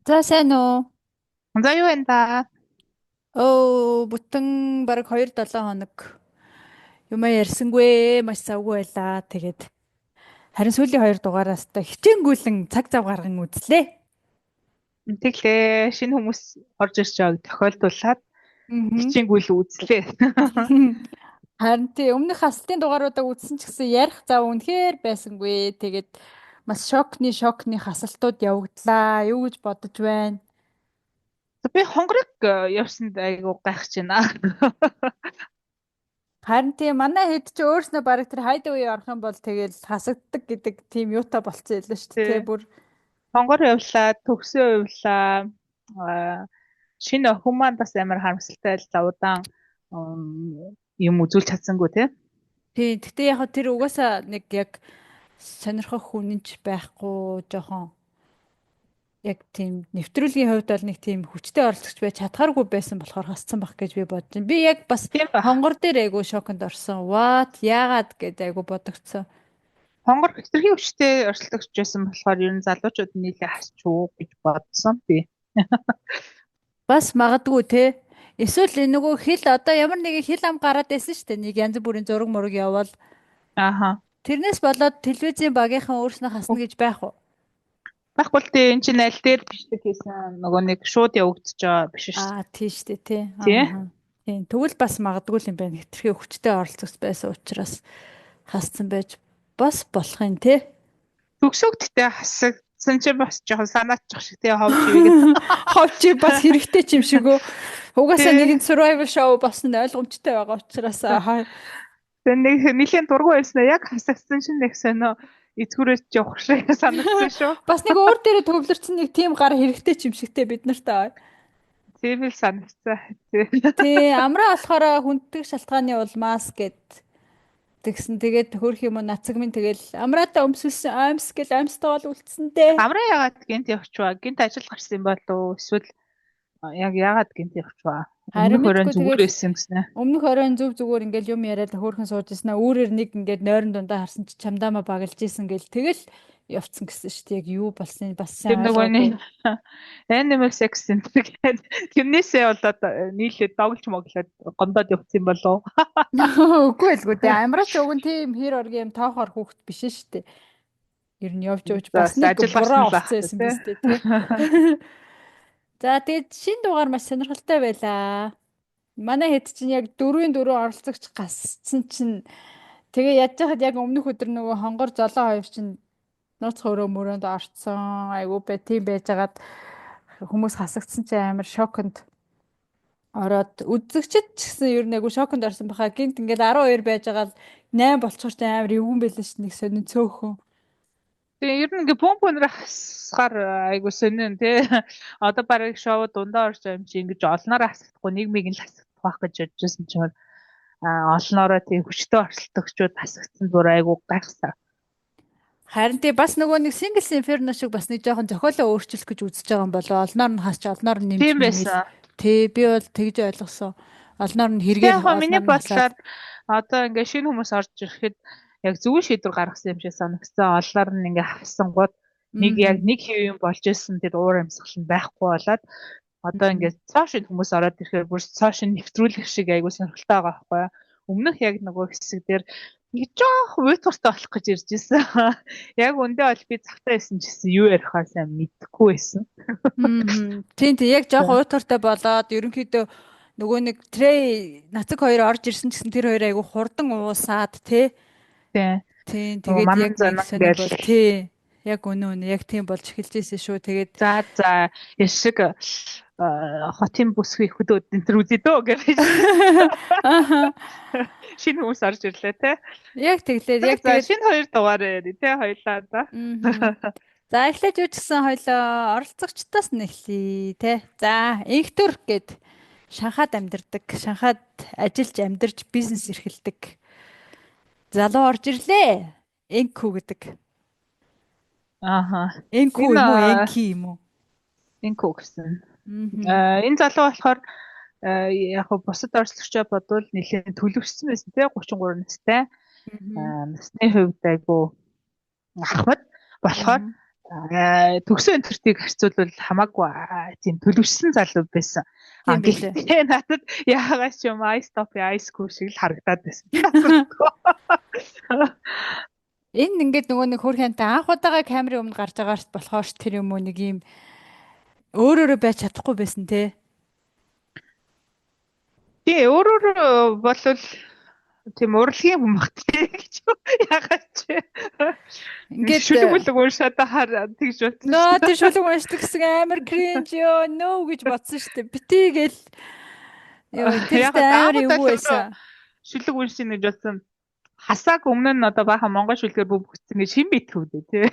За сайн уу? За юу энэ да? Өө бүтэн бараг 2-7 хоног юмаа ярьсангүй, маш завгүй байлаа. Тэгээд харин сүүлийн хоёр дугаараас та хичээнгүйлэн цаг зав гарган үзлээ. Тэглээ шинэ хүмүүс орж ирж байгааг тохиолдуулаад хичээнгүйл үзлээ. Харин тий өмнөх хасалтын дугааруудаа үзсэн ч гэсэн ярих зав үнэхээр байсангүй. Тэгээд маш шокны хасалтууд явагдлаа. Юу гэж бодож байна? Би хонгорыг явсанд айгу гайхаж байна. Харин тийм манай хэд ч өөрснөө бараг тэр хайдвей орох юм бол тэгэл хасагддаг гэдэг тийм юутай болцсон юм л шүү дээ тий бүр. Хонгор явлаа, төгсөө явлаа. Шинэ охин маань бас амар харамсалтай л удаан юм үзүүлж чадсангүй тий. Тийм гэтээ яг тэр угаасаа нэг яг сонирхох хүн ч байхгүй жоохон яг тийм нэвтрүүлгийн хувьд бол нэг тийм хүчтэй оролцогч байж чадхааргүй байсан болохоор хасцсан байх гэж би бодож байна. Би яг бас хонгор дээр айгу шоконд орсон. What? Яагаад гэд айгу бодогдсон. Хонгор хэтэрхий хүчтэй оролцогч байсан болохоор ер нь залуучууд нийлээ хасч уу гэж бодсон би. Бас магадгүй те. Эсвэл нөгөө хил одоо ямар нэгэн хил ам гараад байсан шүү дээ. Нэг янз бүрийн зураг мураг явбал. Ааха. Тэрнээс болоод телевизийн багийнхан өөрснөө хасна гэж байх уу? Байхгүй л дээ, эн чинь аль дээр бичлэг хийсэн нөгөө нэг шууд явагдаж байгаа биш шүү Аа тийм шүү дээ тий. дээ. Аа. Тийм. Тэгвэл бас магадгүй юм байна. Хэтэрхий хүчтэй оролцогч байсан учраас хассан байж бас болох юм тий. Төгсөөг гэтээ хасагдсан чинь бас жоохон санаатчих шиг тий хов чивийг. Хов чи бас хэрэгтэй ч юм шиг өө. Угаасаа нэгэн survival show болсон ойлгомжтой байгаа учраас Тэр нэг нэлийн дургу байсан яг хасагдсан чинь нэг сонио эзгүрээс явах шиг санагдсан шүү. Бас нэг өөр дээрээ төвлөрсөн нэг тийм гар хэрэгтэй ч юм шигтэй бид нартай. Тийм л санагдсан. Тий, амраа болохоор хүнддэг шалтгааны улмаас гэд тэгсэн. Тэгээд хөрх юм уу нацаг минь тэгэл амраатаа өмсөлсөн аймс гэл аймстайгаа л үлдсэн дээ. Амраа яагаад гинт явчихваа? Гинт ажил гарсан юм болов уу? Эсвэл яг яагаад гинт явчихваа? Харин Өмнөх оройн мэдгүй зүгээр тэгэл байсан юм гэснэ. өмнөх оройн зөв зүгээр ингээл юм яриад хөөрхөн сууж ирсэн аа үүрээр нэг ингээд нойрон дундаа харсан чи чамдаамаа баглж исэн гэл тэгэл явцсан гэсэн шүү дээ. Яг юу болсныг бас Тэр сайн нөгөө ойлгоогүй. нэг Animal Sex Center гэдэг тэрнээсээ болоод нийлээд доглж моглоод гондоод явцсан юм болов уу? Үгүй л гүү дээ. Амраач уг нь тийм хэр оргийн юм тоохоор хүүхэд биш шүү дээ. Ер нь явж явж За бас нэг ажил гарсан буруу л олцсон байх байсан тий. биз дээ тий. За тэгээд шинэ дугаар маш сонирхолтой байлаа. Манай хэд чинь яг дөрвийн дөрөв оролцогч гасцсан чинь тэгээ ядж хахад яг өмнөх өдөр нөгөө хонгор золоо хоёр чинь нууц хөрөө мөрөнд орцсон. Айгуу бай тийм байжгаад хүмүүс хасагдсан чинь амар шоконд ороод үзэгчд ч гэсэн ер нь айгуу шоконд орсон баха. Гинт ингээд 12 байж байгаа л 8 болчихор ч амар эвгүн байлаа ш нэг сонин цөөхөн. Тэгээ ер нь ингээ бөөн бөөнөр хасгаар айгу сонин тий. Одоо бараг шоу дундаа орж байгаа юм чи ингэж олноороо хасагдахгүй нэг миг нь л хасагдах байх гэж бодож байсан чинь олноороо тий хүчтэй оролцогчуд хасагдсан бүр айгу гайхсан. Харин тий бас нөгөө нэг Singles Inferno шиг бас нэг жоохон зохиолоо өөрчлөх гэж үзэж байгаа юм болоо. Олноор нь хасч олноор нь нэмж Тийм нэмэл. байсан. Тий би бол тэгж ойлгосон. Олноор нь Тэгээ хэрэгээр яг миний олноор нь хасаад. бодлоор одоо ингээ шинэ хүмүүс орж ирэхэд яг зөв шийдвэр гаргасан юм шиг санагдсан. Олноор нь ингээ хасангууд нэг яг нэг хэв юм болж исэн тэр уур амьсгал нь байхгүй болоод одоо ингээд цоо шинэ хүмүүс ороод ирэхээр бүр цоо шинэ нэвтрүүлэх шиг айгуу сонирхолтой байгаа байхгүй юу. Өмнөх яг нөгөө хэсэг дээр нэг жоох уйтгартай болох гэж ирж исэн. Яг үндэ бол би завтай байсан ч гэсэн юу ярихаа сайн мэдэхгүй байсан. Тийм тийм яг жоох уйтгартай болоод ерөнхийдөө нөгөө нэг трей нацаг хоёр орж ирсэн ч гэсэн тэр хоёр айгуу хурдан уусаад тий. Тийм. Тийм Нөгөө тэгээд манан яг нэг занан сонин гээл бол тий. Яг үнэ үнэ яг тийм болж эхэлж ирсэн шүү. Тэгээд за за яшиг хотын бүсгүй хөдөөд энэ төр үзье дөө гэж шинэ хүмүүс орж ирлээ те. Яг тэглээ. Яг За тэгээд шинэ хоёр дугаар ярь те хоёлаа да. За эхлэж юу ч гэсэн хоёлоо оролцогчдоос нь эхлэе те. За инхтүр гэд Шанхайд амьдардаг, Шанхайд ажиллаж амьдарч бизнес эрхэлдэг залуу орж ирлээ. Энку гэдэг. Ааха. Энку Энэ юм уу, Энки юм уу? Энку гэсэн. Энэ залуу болохоор яг хөө бусад оролцогчоо бодвол нэлээд төлөвшсөн байсан те 33 настай. Насны хувьд айгу ахмад болохоор Төгсөн энтертийг харьцуулбал хамаагүй тийм төлөвшсөн залуу байсан. Тийм байлээ. Гэхдээ надад яагаад ч юм Ice Top Ice Cool шиг л харагдаад байсан. Энэ ингээд нөгөө нэг хөрхөнтэй анх удаага камерын өмнө гарч байгаарч болохоор тэр юм уу нэг юм өөрөөрөө байж чадахгүй байсан те. Тий, өөрөөр болвол тийм урлагийн хүн бах тий гэж яагаад ч Ингээд шүлэг бүлэг уншаад хаар тэгж бодсон нөө шүү тэр дээ. шүлэг уншдаг гэсэн амар cringe ёо нөө гэж бодсон шүү дээ. Бити гэл ёо тэр Яг ихтэй амар анх удаа эвгүй л өөрөө байсан. шүлэг уншина гэж бодсон. Хасааг өмнө нь одоо баахан монгол шүлгээр бөмбөгцсөн гэж хэн битгүү дээ тий.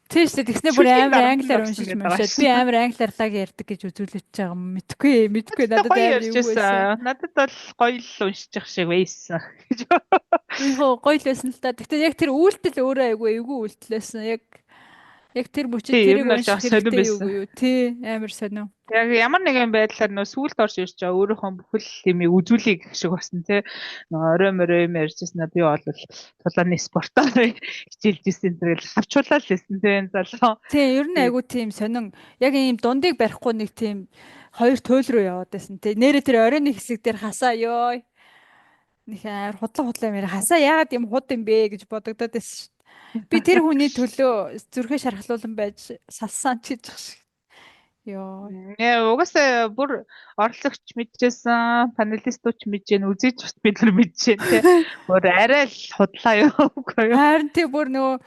Тийм шүү дээ. Тэгснэ бүр Шүлгийн амар дарамтанд англиар орсон уншиж гэдэг байгаа муншаад би шин. амар англиар лаг ярьдаг гэж үзүүлэж байгаа юм. Мэдгүй мэдгүй Надад надад гоё амар ярьж эвгүй байсан. байсан. Надад бол гоё л уншиж шиг байсан гэж. Яг гоё л байсан л та. Гэхдээ яг тэр үйлдэл өөрөө айгүй эвгүй үйлдэл байсан. Яг тэр мөчид Тий, ер тэрийг нь бол унших жоох сонирн хэрэгтэй юу байсан. юу? Тий, амар сонио. Яг ямар нэгэн байдлаар нөө сүулт орж ирж байгаа өөрийнхөө бүхэл юмыг үзүүлэх гэх шиг болсон тий. Нөгөө орой морой юм ярьжсэн би бол тулааны спортоор хичээлж исэн тэрэл хавчуулаад л байсан тий энэ залуу. Тий, ер нь Тэгээд айгүй тийм сонин. Яг ийм дундыг барихгүй нэг тийм хоёр туйл руу яваад байсан тий. Нэрэ тэр оройн хэсэг дээр хасаа ёо. Нэг амар худлаа худлаа юм яриа. Хасаа яагаад юм худ юм бэ гэж бодогдоод байсан шүү дээ. Би тэр хүний төлөө зүрхээ шархлуулан байж салсан ч гэж шиг. Йоо. Угаасаа бүр оролцогч мэдчихсэн, панелистууд ч мэдэж, үзээч бас бид нар мэдчихээн тий. Бүр арай л худлаа юу үгүй юу. Харин тий бүр нөгөө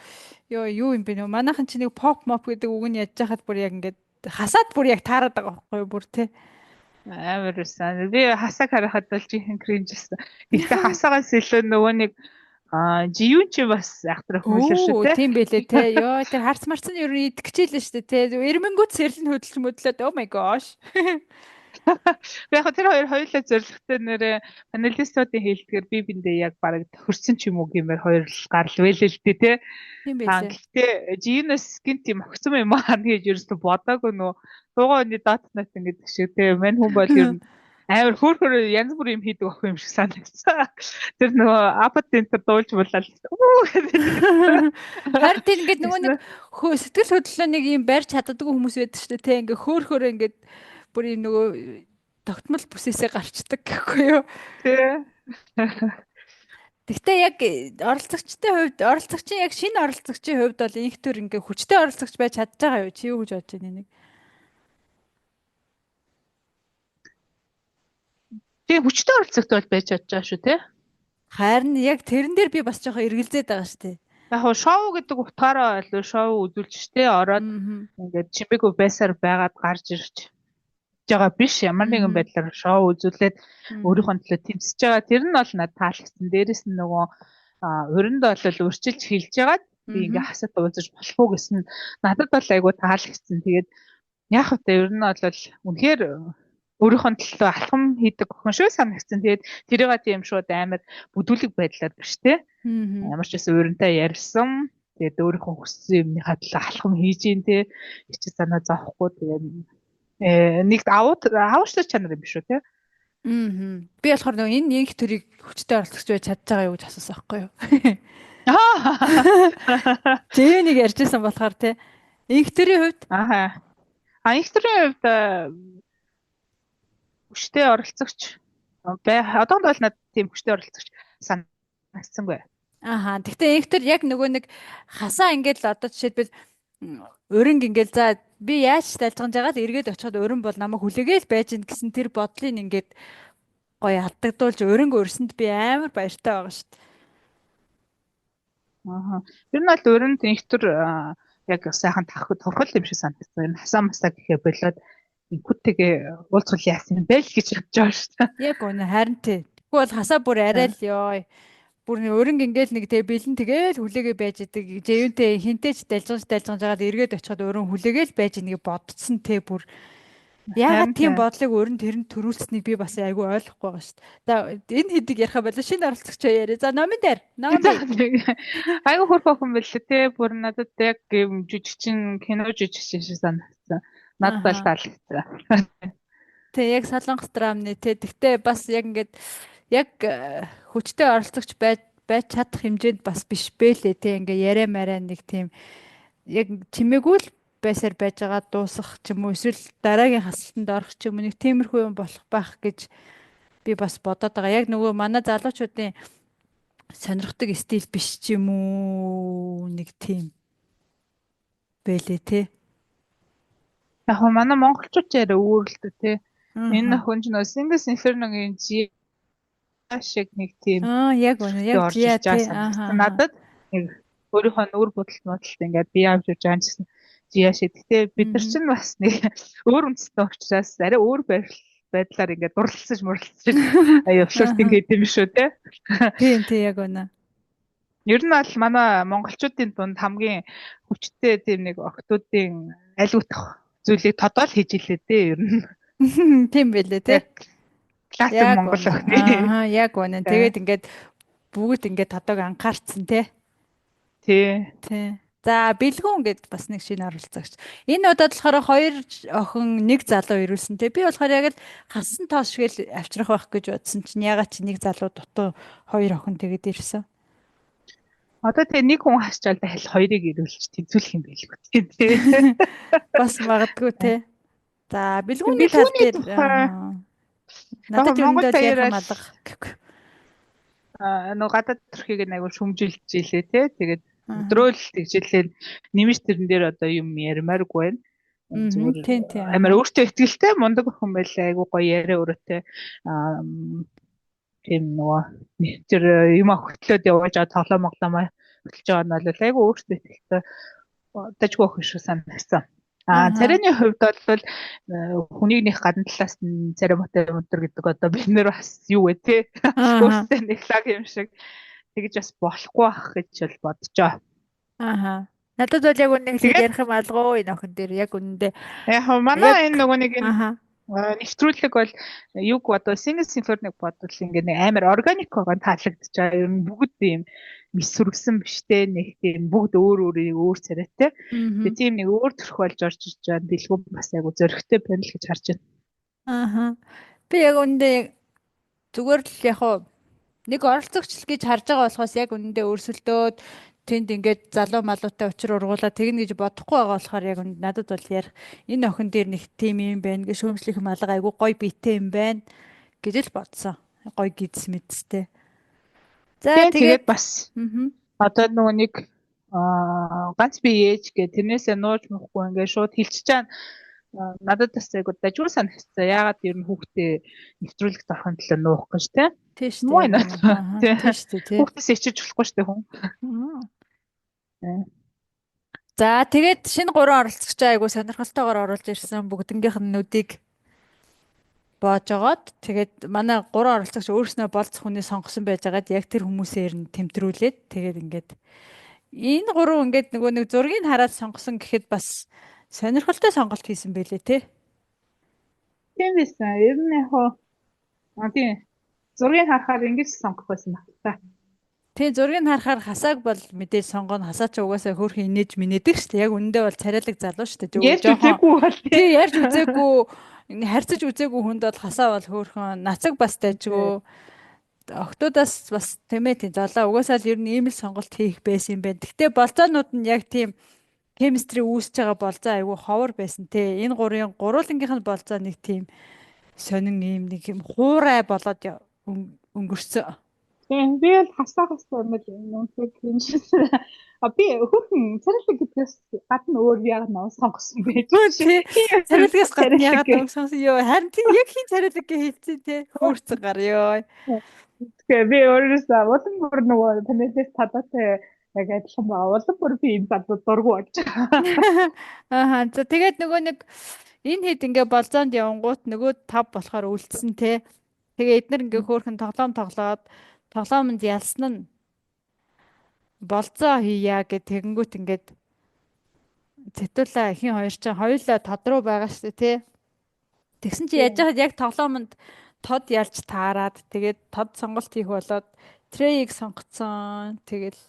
ёо юу юм бэ нөгөө манайхан чи нэг pop mop гэдэг үг нь ядж хахад бүр яг ингээд хасаад бүр яг таарад байгаа байхгүй юу бүр тий. Амар байсан. Би хасаг харахад бол жинхэнэ кринж байсан. Гэхдээ хасаагаас илүү нөгөө нэг жиюн чи бас айхтар охин шүү Өө те. тийм байлээ те. Йоо тэр харц марцсан ер нь итгэжээлээ шүү дээ те. Эрмэнгүүд сэрлэн хөдөлж мөдлөөд oh my gosh. Яг тэр хоёр хоёулаа зоригтой нэрээ панелистуудын хэлдгээр би биндээ яг бараг тохирсон ч юм уу гэмээр хоёр л гарал вэлээ л дээ те. Тийм байлээ. Гэхдээ жиюнес гинт юм огцом юм аа гэж ерөөсөө бодоагүй нөө дуугаа өний дот нот гэдэг шиг те. Мань хүн бол ер нь амар хөөр хөөр янз бүрийн юм хийдэг охин юм шиг санагдсан. Тэр нөгөө апат центр дуулж булаад үү гэдэг. Харин тийм ингээд нөгөө нэг сэтгэл хөдлөлөө нэг юм барьж чаддаггүй хүмүүс байдаг шүү дээ те. Ингээ хөөр хөөр ингээд бүр юм нөгөө тогтмол бүсээсээ гарчдаг гэхгүй юу. Тэ. Гэхдээ яг оролцогчдын хувьд оролцогчийн яг шинэ оролцогчийн хувьд бол инх төр ингээ хүчтэй оролцогч байж чадж байгаа юу? Чи юу гэж бодож байна энийг? Тэгээ хүчтэй оролцогт бол байж чадж байгаа шүү те. Харин яг тэрэн дээр би бас жоохон эргэлзээд байгаа шүү дээ. Яг хуу шоу гэдэг утгаараа бол шоу үзүүлж штэ ороод Аа. ингээд чимээгүй байсаар байгаад гарч ирж байгаа биш ямар нэгэн Аа. байдлаар шоу үзүүлээд Аа. өөрийнхөө төлөө тэмцэж байгаа тэр нь бол надад таалагдсан. Дээрэс нь нөгөө өрөнд бол өрчилж хилж байгаад би Аа. ингээ хасаад уулзаж болох уу гэсэн надад бол айгүй таалагдсан. Тэгээд яг хөтэ ер нь бол үнэхээр өөрийнхөө төлөө алхам хийдэг охин шүү санагдсан. Тэгээд тэрийг тийм шууд амар бүдүүлэг байдлаар биш те. Аа. Ямар ч байсан уурынтай ярьсан. Тэгээд өөрийнхөө хүссэн юмныхаа төлөө алхам хийж ийн те. Хичээ санаа зовхгүй тэгээд нэг авууштай чанар юм биш үү те. Аа. Би болохоор нөгөө энэ инх төрийг хүчтэй оролцогч байж чадж байгаа юу гэж асуусан байхгүй юу? Жэнийг ярьжсэн болохоор те. Инх төрийн хувьд Аа. А их төрийн хувьд хүчтэй оролцогч бай. Одоохондоо бол надад тийм хүчтэй оролцогч санагдсангүй. Аха. Гэхдээ инх төр яг нөгөө нэг хасаа ингээд л одоо жишээлбэл өрөнг ингээл за би яаж тайлбарж байгаа л эргээд очиход өрөн бол намайг хүлээгээл байж гин гэсэн тэр бодлыг ингээд гоё алдагдуулж өрөнгө өрсөнд би амар баяртай байгаа шүү дээ. Аа. Ер нь бол өрөнд инх төр яг сайхан тохирол юм шиг санагдсан. Энэ хасаа масаа гэхэ болоод инкүтэйгээ уулзвал яасан юм бэ л гэж бодож байгаа шүү дээ. Яг үнэ харин тий. Тэгвэл бол хасаа бүр арай л ёо. Бүр нэг өрөнгө ингээл нэг тэг бэлэн тэгээл хүлээгээ байж идэг. Жэвэнтэй хинтээч далжгаж далжгаж жагаад эргээд очиход өрөн хүлээгээл байж нэг бодцсон те бүр. Яагаад Харин тийм тий. бодлыг өрөн тэрэнд төрүүлсэнийг би бас айгүй ойлгохгүй байгаа шүү дээ. За энэ хэдийг яриха болоо шинэ оролцогчоо яриа. За номын дээр. За Номи. айгүй хөрх охин байлээ те. Бүр надад яг юм жижигчин кино жижигчин шиг санагдсан. Надад бол Аха. таалагдсан. Тэг яг солонгос драмны те. Тэгтээ бас яг ингээд яг хүчтэй оролцогч байж байж чадах хэмжээнд бас биш бэлээ те. Ингээ яриа мараа нэг тийм Яг чимээгүй л байсаар байж байгаа дуусах ч юм уу эсвэл дараагийн хасалтанд орох ч юм уу нэг тиймэрхүү юм болох байх гэж би бас бодоод байгаа. Яг нөгөө манай залуучуудын сонирхдаг стил биш ч юм уу нэг тийм бэлээ те. Яг нь манай монголчууд ч яриа өөр л дээ тий. Энэ Аа. охин ч нөө Singles Inferno-гийн Жиа шиг нэг тийм Аа, яг үнэ төрхтэй яг орж Жиа ирж те. байгаа Ааха. санагдсан. Надад нэг өөрийнхөө нүүр будалт модалт ингээд бие авч явж байгаа юм гэсэн Жиа шиг. Гэтэ бид нар Аа. чинь бас нэг өөр үндэстэн учраас арай өөр байдлаар ингээд дурлалцаж мурлалцаж аяа флиртинг Аа. хийдэм юм шүү те. Тийм тийм яг үнэ. Ер нь бол манай монголчуудын дунд хамгийн хүчтэй тийм нэг охтуудын аль үтх зүйлийг тодоол хийж илээ дээ ер нь. Тийм бэлээ те. Яг классик Яг монгол үнэ. охины. Аа, яг үнэ. Тэгээд ингээд бүгд ингээд тодог анхаарцсан те. Тий. Тий. За, бэлгүүн гэд бас нэг шинэ оролцогч. Энэ удаад болохоор хоёр охин нэг залуу ирүүлсэн те. Би болохоор яг л хассан тоос шиг л авчрах байх гэж бодсон чинь ягаад чи нэг залуу дутуу хоёр охин тэгээд ирсэн. Одоо тэгээ нэг хүн хасчаал дахил хоёрыг ирүүлж тэнцвүүлэх юм байлгүй тий. Бас магадгүй те. За, бэлгүүний тал Бэлгүүний дээр тухай надад яг ер нь Монгол бол ярих юм даяараа л алга. нөгөө гадаад төрхийг нь айгу шүмжилж илээ те. Тэгээд Аа. өдрөөл тэгжилээ нэмж тэрэн дээр одоо юм ярмааргүй байна. Мм, Зүгээр тий тий амар аа. өөртөө ихтэй мундаг охин байлаа айгу гоё яриа өрөөтэй аа тийм нөгөө тэр юм хөтлөөд явуулж байгаа тоглоом моглоомоо хөтлөж байгаа нь бол айгу өөртөө ихтэй дажгүй охин шиг санагдсан. А Ааха. царайны хувьд бол хүнийг нэх гадна талаас нь царай муутай өндөр гэдэг одоо бид нэр бас юу вэ те Ааха. өөртөө нэг лаг юм шиг тэгж бас болохгүй ах гэж бол бодожоо. Ааха. Надад бол яг үнэ хэлэхэд Тэгээд ярих юм алгуу энэ охин дээр яг үнэндээ яг яг манай энэ нөгөө нэг энэ ааха. нэвтрүүлэг бол юг бодвол Singles Inferno-г бодвол ингээ нэг амар органик байгаа нь таалагдчихаа. Ер нь бүгд ийм мис сүргсэн биштэй нэг тийм бүгд өөр өөрийн өөр царайтай. Мм. Тэгээ тийм нэг өөр төрх болж орж иж байгаа бэлгүү бас айгу зөрөгтэй байна л гэж харж байна. Ааха. Би яг үнэндээ яг зүгээр л яг хуу нэг оролцогч л гэж харж байгаа болохоос яг үнэндээ өрсөлдөөд тэнд ингээд залуу малуутай учир ургуулаа тэгнэ гэж бодохгүй байгаа болохоор яг үнд надад бол ярих энэ охин дээр нэг тим юм байна гэж шүүмжлэх юм алга айгу гой биетэй юм байна гэж л бодсон. Гой гидс мэдстэй. За Тэгээ тэгээд тэгээд бас аа одоо нөгөө нэг ганц би ээж гэ тэрнээсээ нууж муухгүй ингээд шууд хилчиж чаана надад бас айгу дажгүй санагдсан. Яагаад ер нь хүүхдээ нэвтрүүлэгт орохын төлөө нуух гэж те. тийш Муу үү яг юм үнэ. Аа тий. тийш үү тий. Хүүхдээс ичиж болохгүй шүү дээ хүн. За тэгээд шинэ гурван оролцогчоо айгу сонирхолтойгоор оруулж ирсэн бүгднгийнх нь нүдийг боожогоод тэгээд манай гурван оролцогч өөрснөө болцох хүнийг сонгосон байжгаад яг тэр хүмүүсээр нь тэмтрүүлээд тэгээд ингээд энэ гурав ингээд нөгөө нэг зургийг хараад сонгосон гэхэд бас сонирхолтой сонголт хийсэн байлээ те. Тийм байсан. Ер нь яг хуу тийм зургийг харахаар ингэж сонгох байсан баг та. Тийм зургийг харахаар хасааг бол мэдээж сонгоно хасаа ч угаасаа хөөрхөн инээж минэдэг шүү дээ. Яг үнэндээ бол царайлаг залуу шүү дээ. Ярьж Жохон үзээгүй бол тий. тий ярьж үзээгүй харьцаж үзээгүй хүнд бол хасаа бол хөөрхөн нацаг бас дайжгүй октоудаас бас тэмээ тийм золоо угаасаа л ер нь ийм л сонголт хийх байсан юм байна. Гэхдээ болцоонууд нь яг тийм хемистри үүсэж байгаа болцоо айгүй ховор байсан те. Энэ гурийн гурвуулангийнх нь болцоо нэг тийм сонин ийм нэг юм хуурай болоод өнгөрсөн. Тийм би бол хасаа хасаа юм үнэхээр юм шиг. А би хөөрхөн царайлаг гэдгээс гадна өөр яг нөө сонгосон байж Хөө чи. тий царайлагаас гадна Царайлаг ягаад гэх. үг сонсон ёо харин тий яг хин царайлаг гэж хэлсэн те хөөрцөн гар ёо. Тэгэхээр би өөрөөсөө улам бүр нөгөө панелээс татаатай яг адилхан ба улам бүр би энэ залуу дургу болж байгаа. Ааха за тэгээд нөгөө нэг энэ хэд ингээ болзоонд явангуут нөгөө тав болохоор үлдсэн те. Тэгээ эднэр ингээ хөөрхөн тоглоом тоглоод тоглоомонд ялсан нь болзоо хийя гэх тэгэнгүүт ингээд Зэтүла хин хоёр чинь хоёулаа тод руу байгаа шүү дээ тий. Тэгсэн чи яаж Тийм. яхад яг тоглоомонд тод ялж таарад тэгээд тод сонголт хийх болоод Трейг сонгоцсон. Тэгэл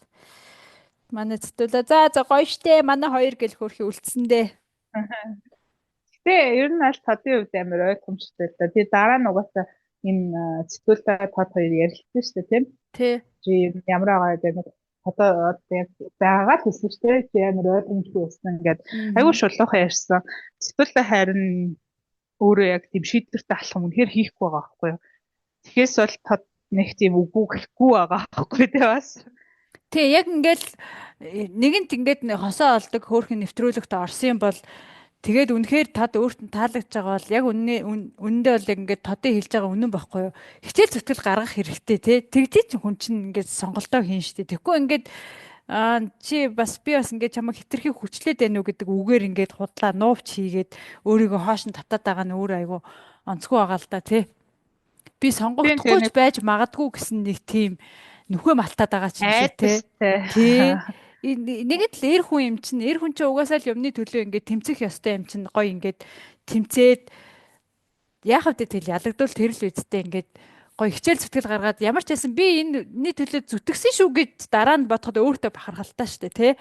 манай Зэтүла за за гоё штэ манай хоёр гэл хөрхи үлдсэндээ. Гэтэ ер нь аль тодын хувьд амар ойлгомжтой л да. Тэгээ дараа нь угаасаа энэ сэтгүүлтэй тод хоёр ярилцсан шүү дээ тийм. Тий. Чи ямар байгаа гэдэг нэг Одоо яг байгаагаа л хэлсэн шүү дээ. Чи амар ойлгомжгүй байсан ингээд айгүй шулуухан ярьсан. Эсвэл харин өөрөө яг тийм шийдвэртэй алхам үнэхээр хийхгүй байгаа байхгүй юу. Тэгэхээс бол тод нэг тийм үгүй гэхгүй байгаа байхгүй тий бас. Тий, яг ингээл нэгэнт ингээд хосоо олдог хөөрхөн нэвтрүүлэгт орсон юм бол тэгээд үнэхээр тад өөрт нь таалагдж байгаа бол яг үнэндээ бол яг ингээд тодын хэлж байгаа үнэн байхгүй юу? Хичээл зүтгэл гаргах хэрэгтэй тий. Тэгжээ чинь хүн чинь ингээд сонголтоо хийн штэ. Тэгэхгүй ингээд аа чи бас би бас ингээд чамайг хитрхи хүчлээд байна уу гэдэг үгээр ингээд худлаа нуувч хийгээд өөрийгөө хоош нь татаад байгаа нь өөр айгу онцгүй байгаа л да тий. Би Тийм сонгогдохгүй тэгээ ч нэг байж магадгүй гэсэн нэг тийм нүхээ малтаад байгаа ч юм шиг тий. айдастай. Тий. Нэгэд л эр хүн юм чинь эр хүн чинь угаасаа л юмны төлөө ингээд тэмцэх ёстой юм чинь гоё ингээд тэмцээд яахав тэ тэгэл ялагдвал тэр л үсттэй ингээд гоё хичээл зүтгэл гаргаад ямар ч байсан би энэний төлөө зүтгэсэн шүү гэж дараа нь бодоход өөртөө бахархалтай штэ тий.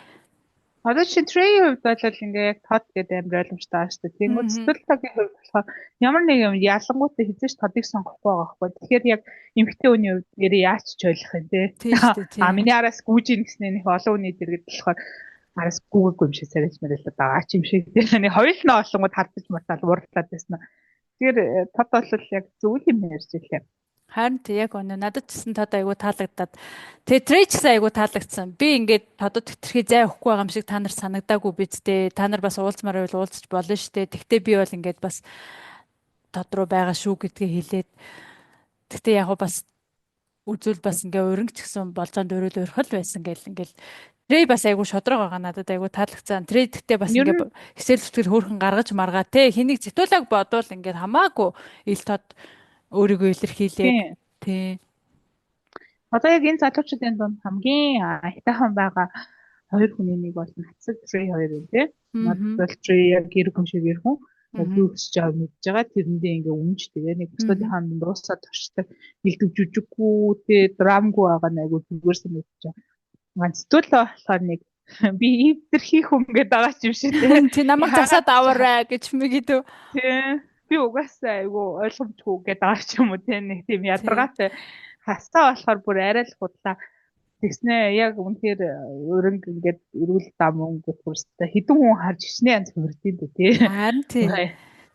Одоо чи Трей хувьд бол ингээ яг тод гэдэг амар ойлгомжтой байгаа шүү дээ. Тэнгүүд Аа. Стеллагийн хувьд болохоор ямар нэг юм ялангуутаа хизээч тодыг сонгохгүй байгаа байхгүй. Тэгэхээр яг эмэгтэй хүний хувьд нэрээ яаж ч ойлгох юм те. Тий штэ А тий. миний араас гүүж ийн гэснээр нэг олон хүний дэргэд болохоор араас гүүгээгүй юм шиг царайч мэрэлээ байгаа ч юм шиг. Нэг хоёул нь олонгууд хардаж мартаал уурлаад байсан. Тэгэхээр тод бол яг зөв юм ярьж илээ. Харин тий яг өнөө надад ч гэсэн тод айгу таалагдаад. Тэгээ трей ч гэсэн айгу таалагдсан. Би ингээд тодод хэтэрхий зай өгөхгүй байгаа юм шиг та нар санагдаагүй биз дээ. Та нар бас уулзмаар байвал уулзч болно штэ. Тэгтээ би бол ингээд бас тод руу байгаа шүү гэдгээ хэлээд. Тэгтээ яг бас үзвэл бас ингээ өрөнгө ч гэсэн болзоонд өрөөл өрхөл байсан гэл ингээл Трей бас айгу шодрог байгаа надад айгу таалагдсан. Трей тэгтээ бас Ер ингээ нь хичээл зүтгэл хөөрхөн гаргаж маргаа те хэнийг зэтүүлэг бодвол ингээд хамаагүй ил тод өөрийгөө илэрхийлээд тийм. тий. Одоо яг энэ залуучуудын дунд хамгийн аятайхан байгаа хоёр хүний нэг бол Нацаг Трей хоёр юм тий. Надад Мм. бол Трей яг гэр хүн шиг гэр хүн. Яг Мм. юу хүсэж байгааг мэдж байгаа. Тэрэндээ ингээ өмж тэгээ нэг Мм. бусдынхаа дунд дуусаад туршдаг. Илдэв жүжиггүй тий драмгүй байгаа нь айгу зүгээр санагдаж байгаа. Ганцтуулаа болохоор нэг би эвдэрхий хүн гэдэг байгаа ч юм шиг тий. Тий намайг Яагаад засаад аваарай гэж мэгэдв. тий би угаасаа айгу ойлгомжгүй гэдэг байгаа ч юм уу тий нэг тийм Тий. ядаргаатай хасаа болохоор бүр арай л худлаа. Тэгснэ яг үнэхээр өрөнг ингээд эрүүл зам өнгө бүрстэй хэдэн хүн харж хичнээн янз хөрдөг дээ тий. Харин тий.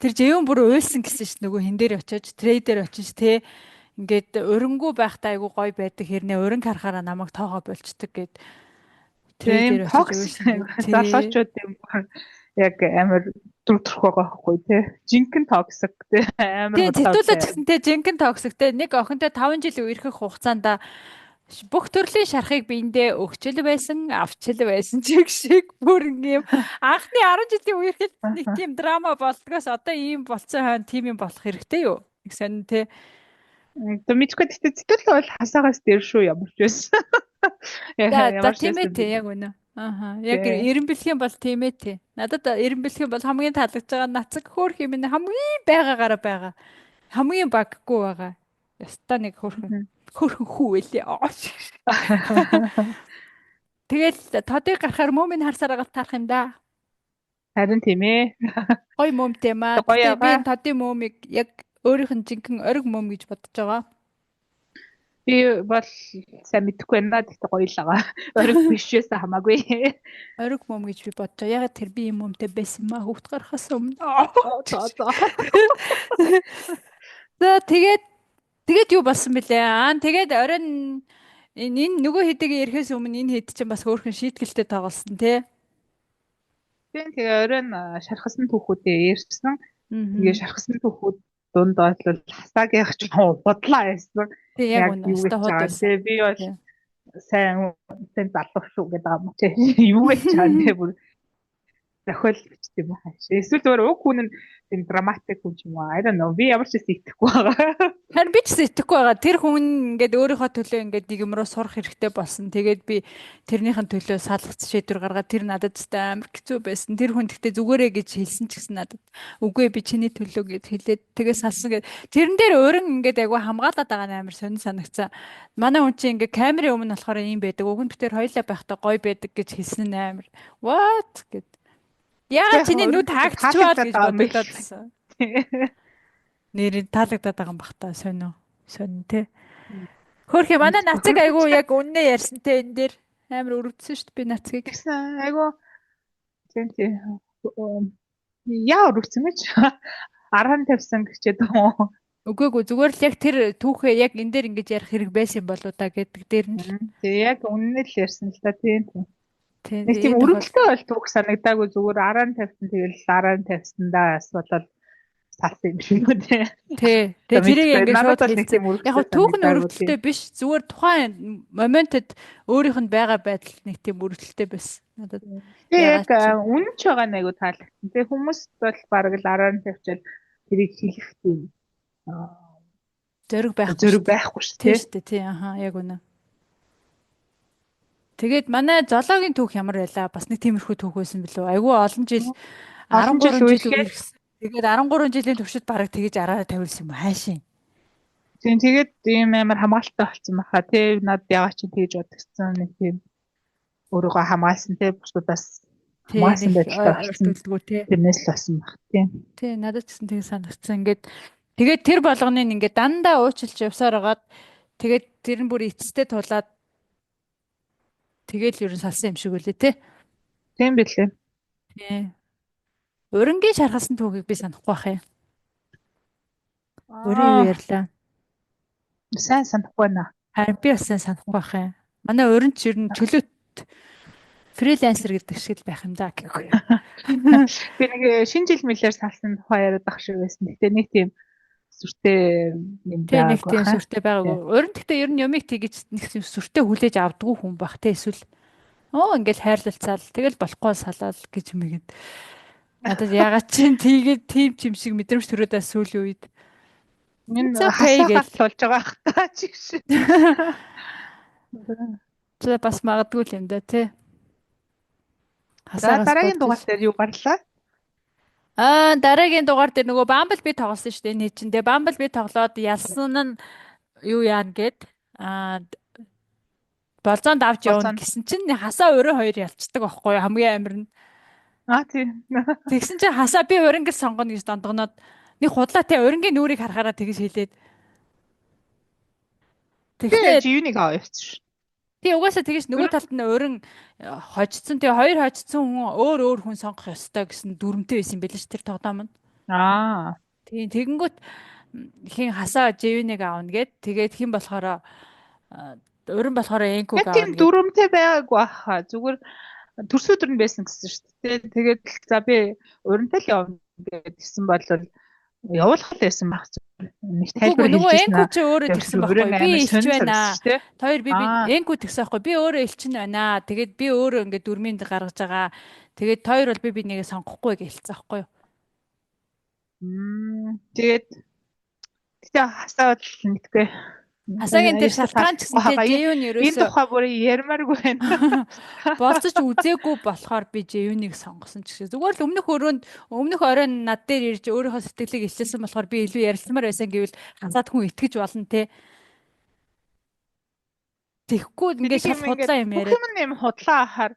Тэр Жэвэн бүр уйлсан гэсэн ш нөгөө хин дээр очиж, трей дээр очиж тий. Ингээд өрөнгөө байхдаа айгу гой байдаг хэрнээ өрөнг харахаараа намайг тоогоо болчдөг гэд трей Тийм дээр очиж токсик уйлсан гэд тий. залуучууд юм бүр яг амар дүр төрх байгаа байхгүй тий. Жинхэнэ токсик тий амар Тий, худлаа зэтүүлээ ч тий. гэсэн тий жинхэнэ токсик тий нэг охинтой 5 жил үерхэх хугацаанд бүх төрлийн шарахыг биендээ өгчл байсан, авчил байсан чиг шиг бүр ингээм анхны 10 жилийн үерхэлд нэг тийм драма болдгоос одоо ийм болцсон хойно тийм юм болох хэрэгтэй юу? Нэг сонин тий. Одоо мэдгүй гэхдээ зэтүүлээ бол хасаагаас дээр шүү ямар ч байсан. За за Ямар ч тийм ээ байсан тий би яг үнэ. Ааха яг тий. эренбэлхийн бол тийм ээ тий. Надад эренбэлхийн бол хамгийн таалагдж байгаа нацаг хөөх юм нэ хамгийн байгаагаараа байгаа. Хамгийн баггүй байгаа. Ястаа нэг хөөрхөн хөөрхөн хүү байлээ. Тэгэл тодыг гарахаар мөөмийг харсаар агаад таарах юм да. Харин тийм ээ. Гой мөөмтэй маа. Гоё Гэтэ би яга. энэ тодын мөөмийг яг өөрийнх нь жинхэнэ ориг мөөм гэж бодож байгаа. Би бол сайн мэдэхгүй байна. Гэхдээ гоё л байгаа. Ориг биш байсан хамаагүй. Ориг мөөм гэж би бодож байгаа. Яг тэр би юм мөөмтэй байсан маа хүүхд гарахаас өмнө. Оо за за. За тэгээд тэгээд юу болсон бэлээ? Аа тэгээд оройн энэ нөгөө хэдийг ирэхээс өмнө энэ хэд чинь бас хөөрхөн шийтгэлтэй тоглосон тий. Тийм тэгээ оройн шархсан түүхүүдээ ярьсан. Тэгээ Аа. шархсан түүхүүд дунд бол хасаагийнх ч бодлоо байсан. Тий яг Яг үнэ. юу Өстой гэж хууд байгаа байсан. юм те. Би бол Тий. сайн сайн залуу шүү гэдэг юм чи. Юу гэж байгаа юм те бүр зохиол бичдэг юм хааш. Эсвэл зүгээр уг хүн нь тийм драматик хүн ч юм уу. I don't know. Би ямар ч зүйл итгэхгүй байгаа. Харин би ч гэсэн итгэхгүй байгаа. Тэр хүн ингээд өөрийнхөө төлөө ингээд нэг юм руу сурах хэрэгтэй болсон. Тэгээд би тэрнийхэн төлөө салгац шийдвэр гаргаад тэр надад ч амар хэцүү байсан. Тэр хүн гэхдээ зүгээрээ гэж хэлсэн ч гэсэн надад үгүй би чиний төлөө гэж хэлээд тэгээ салсан гэд. Тэрэн дээр өөрөн ингээд айгу хамгаалаад байгаа нь амар сонин санагцсан. Манай хүн чинь ингээд камерын өмнө болохоор ийм байдаг. Уг нь бид тэр хоёлаа байхдаа гоё байдаг гэж хэлсэн нь амар. What гэд. Гэхдээ Яагаад яг чиний өрөнгө нүд чи хаагдчихваа л таалагдаад гэж байгаа юм бодогдоод биш. байсан. Нэрийг таалагдаад байгаа юм бах та сонио. Сонин те. Хөөхи манай Мэдгүй. нацаг айгу яг үннээ ярьсан те энэ дээр. Амар өрөвдсөн шүү дээ би нацгийг. Тэгсэн айгу тийм тийм. Яа өрөвдсөн гэж? Архан тавьсан гэчээд үү. Үгүй эгүй зүгээр л яг тэр түүхээ яг энэ дээр ингэж ярих хэрэг байсан юм болоо да гэдэг дээр нь л. Тэг яг үнэн л ярьсан л да тийм тийм. Тийм Нэг тийм энэ тохиол өрөвдөлтөй бол түүх санагдаагүй зүгээр араа нь тавьсан тэгэл араа нь тавьсан да асуудал салсан юм шиг үү тий. Тий. За Тэгээ тэрийг мэдгүй. ингээд Надад шууд бол нэг хэлсэн. тийм Яг өрөвдөлтөй гоо түүх нь санагдаагүй тийм. өрөвдөлтөй биш. Зүгээр тухайн моментод өөрийнх нь байгаа байдал нэг тийм өрөвдөлтөй байсан. Надад Тэгээ яг ягаад ч үнэн ч байгаа нь айгу таалагдсан. Тэгээ хүмүүс бол бараг л араа нь тавьчаад тэрийг хэлэх тийм зориг байхгүй зөрөг шүү дээ. байхгүй шүү Тийм тий. шүү дээ. Тий аха яг үнэ. Тэгээд манай зоологийн түүх ямар байлаа? Бас нэг тиймэрхүү түүх байсан билүү? Айгүй олон жил Олон жил 13 жил үеилгээд үргэлжлсэн. Тэгээд 13 жилийн туршид бараг тэгэж араараа тавилсан юм хайшин. тийм тэгээд ийм амар хамгаалалттай болсон баха тий. Над ягаад чи тэгэж бодгцсан нэг тийм өөрийгөө хамгаалсан тий бусдаас Тий хамгаалсан нэг байдалтай болсон. ойртуулдгүү тий. Тэрнээс л болсон баг тий. Тий надад ч гэсэн тэг санагдсан. Ингээд тэгээд тэр болгоныг ингээд дандаа уучлж явсаар хагаад тэгээд тэр нь бүр эцэстээ тулаад тэгээд л ер нь салсан юм шиг үлээ тий. Тийм билээ. Тий. Урингийн шархалсан түүхийг би санахгүй байх юм. Урин юу Аа ярьлаа? сайн санахгүй байна. Харин би бас сайн санахгүй байх юм. Манай урин ч ер нь чөлөөт фрилансер гэдэг шиг л байх юм да гэхгүй. Би нэг шинэ жил мэлээр салсан тухай яриад ах шиг байсан. Гэтэ нэг тийм сүртэй юм Тэ нэг байгаагүй тийм хаа. сүртэй байгаагүй. Урин гэхдээ ер нь юмыг тэгэж нэг тийм сүртэй хүлээж авдаггүй хүн бах те эсвэл оо ингээл хайрлалцаал тэгэл болохгүй салаал гэж мэгэд. Надад ягаад ч тийгээд тийм ч юм шиг мэдрэмж төрөөд бас сүүлийн үед. Энэ It's okay хасаахаар гэл. тулж байгаа ах та чи шиг. За бас магадгүй л юм да тий. За Хасаагаас дараагийн болж дугаар ил. дээр юу гарлаа? Аа дараагийн дугаар дээр нөгөө Bumblebee тоглосон шүү дээ энэ чинь. Тэгээ Bumblebee тоглоод ялсан нь юу яана гэд аа болзоонд авч явна Болцоо. гэсэн чинь хасаа өөрөө хоёр ялцдаг байхгүй юу? Хамгийн амир нь. Аа тийм. Тэгсэн чинь хасаа би урангил сонгоно гэж дондогноод нэг худлаа те урангийн нүрийг харахаараа тэгж хэлээд Тэгээ тэгснээр юуныг аваа явчих ш. тий угаасаа тэгэж нөгөө талд нь уран хожицсон тий хоёр хожицсон хүн өөр өөр хүн сонгох ёстой гэсэн дүрмтэй байсан юм байл ш тэр тоглоом нь. Аа. Тийм тэгэнгүүт хин хасаа живнийг аавна гэд тэгээд хин болохоор уран болохоор энкүг Яг тийм аавна гэд дүрмтэй байгаагүй баха. Зүгээр төрсөдөр нь байсан гэсэн шүү дээ. Тэгээд л за би урантай л явна гэдгийгсэн бол явуулах л байсан баг. Нэг Үгүй тайлбар нөгөө хэлжсэн энку аа. чи өөрөө Тэгсэн тэгсэн байхгүй өрөө юу? Би амар элч сонир байна. санагдсан шүү дээ. Хоёр би би Аа. энку тэгсэн байхгүй юу? Би өөрөө элчин байна. Тэгээд би өөрөө ингээд дүрмийн гаргаж байгаа. Тэгээд хоёр бол би бинийгээ сонгохгүй гэж хэлсэн байхгүй юу? Тэгээд гэтээ хасаа бол мэдгүй. Хасаагийн тэр Ерөөсөө шалтгаан ч таалагдахгүй гэсэн хаа. те Жэюн Энэ ерөөсөө тухай бүр ярмааргүй байна. болцож үзээгүй болохоор би Жэюнийг сонгосон ч гэсэн. Зүгээр л өмнөх өрөөнд өмнөх оройн над дээр ирж өөрийнхөө сэтгэлийг илчилсэн болохоор би илүү ярилцмаар байсан гэвэл хасаад хүн итгэж болно те. Тэгэхгүй Тэг нэг ингээд шал юм худлаа ингээд юм бүх яриад. юм юм худлаа ахаар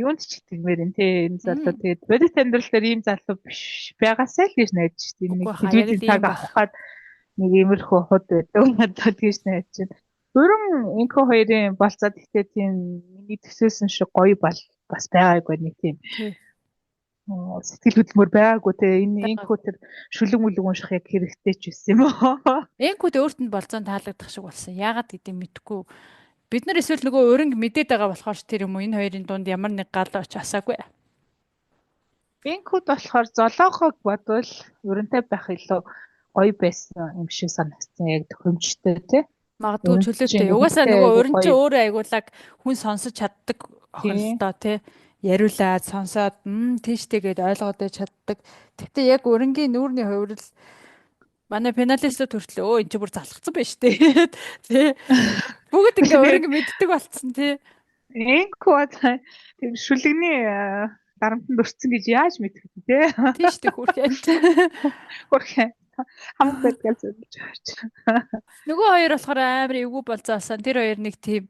юунд ч итгэмээр юм те энэ залуу Мм. тэгээд бодит амьдрал дээр ийм залуу биш байгаасай л гэж найдаж тийм нэг Үгүй хаа яг телевизийн л цаг ийм авах бах. гад нэг иймэрхүү худ байдаг надад гэж найдаж байна. Өрөн инко хоёрын болцоод ихтэй тийм миний төсөөсөн шиг гоё бол бас байгаагүй нэг тийм Тий. сэтгэл хөдлөмөр байгаагүй те энэ Байгаагүй. инко тэр шүлэг мүлэг унших яг хэрэгтэй ч байсан юм уу. Энкүүд өөрт нь болзон таалагдах шиг болсон. Яагаад гэдгийг мэдэхгүй. Бид нар эсвэл нөгөө өрөнг мэдээд байгаа болохоор ч тэр юм уу энэ хоёрын дунд ямар нэг гал оч асаагүй. Инкод болохоор золоохог бодвол өрөнтэй байх илүү гоё байсан юм шиг санагдсан яг төхөмжтэй тий. Магадгүй Өрөнд чи чөлөөтэй. ингээ Угаасаа хүнтэй нөгөө айгу өрөн чи гоё өөрөө айгуулаг хүн сонсож чаддаг охин л тий. доо тий. Яриулаад сонсоод тийштэй гэд ойлгоод байж чаддаг. Гэхдээ яг өрөнгийн нүүрний хувирал манай финалистууд хүртэл өө эн чи бүр залхацсан байж тээ. Тий. Бүгд ингээ Тэгээд өрөнг мэддэг болцсон тий. инкод тийм шүлэгний дарамтанд өртсөн гэж яаж мэдэх вэ тий. Тийштэй хүрхээд. Хөрхөн хамаг байдгаар зөвлөж авч. Нөгөө хоёр болохоор амар эвгүй болзоолсон. Тэр хоёр нэг тийм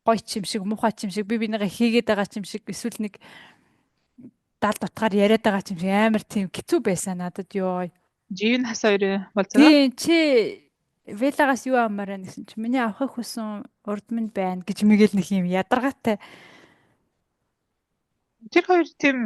гоё ч юм шиг, муухай ч юм шиг, би бинийгээ хийгээд байгаа ч юм шиг, эсвэл нэг далд утгаар яриад байгаа ч юм шиг амар тийм хэцүү байсан надад ёо. Живэн хас хоёрын болцоо. Тийм чи Велагаас юу авмаар байна гэсэн чи миний авахыг хүсэн урд минь байна гэж мэгэл нэг юм ядаргаатай. Тэр хоёр тийм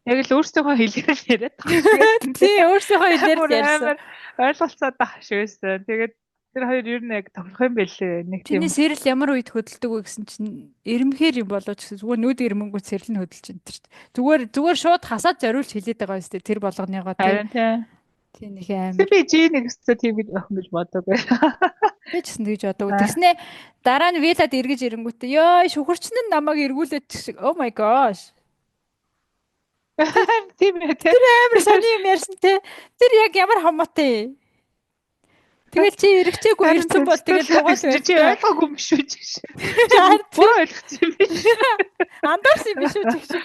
яг л өөрсдийнхөө хэлээр л яриад байгаа шиг байсан. Тий, өөрсдийнхөө хэлээр л Бүр ярьсан. амар ойлголцоод байгаа шиг байсан. Тэгээд тэр хоёр ер нь яг тохирох юм байлээ. Нэг тийм Чиний сэрэл ямар үед хөдөлдөг вэ гэсэн чинь ирмхээр юм болооч гэсэн зүгээр нүд ирмэнгүүд сэрэл нь хөдөлж энэ тэр. Зүгээр зүгээр шууд хасаад зориулж хэлээд байгаа юм шүү дээ тэр болгоныгоо тий. харин тийм. Тий нэг Тэг амар. би G нэг өстө тийм гэж охин гэж бодоогүй. Би ч гэсэн тэгж бодоагүй. Тэгснэ дараа нь вилад эргэж ирэнгүүтээ ёо шүхэрчин нь намайг эргүүлээд шиг oh my gosh. Тийм ээ тий. Амар сони юм ярьсан те. Тэр яг ямар хамаатай юм. Тэгэл чи эргэжээгүй Харин ирсэн бол тэгэл төгсдөл дугаал гэсэн чи байл та. ойлгоогүй юм биш үү чи. Чи Харин тий. буруу ойлгосон юм биш. Андуурсан юм биш үү чиг шиг.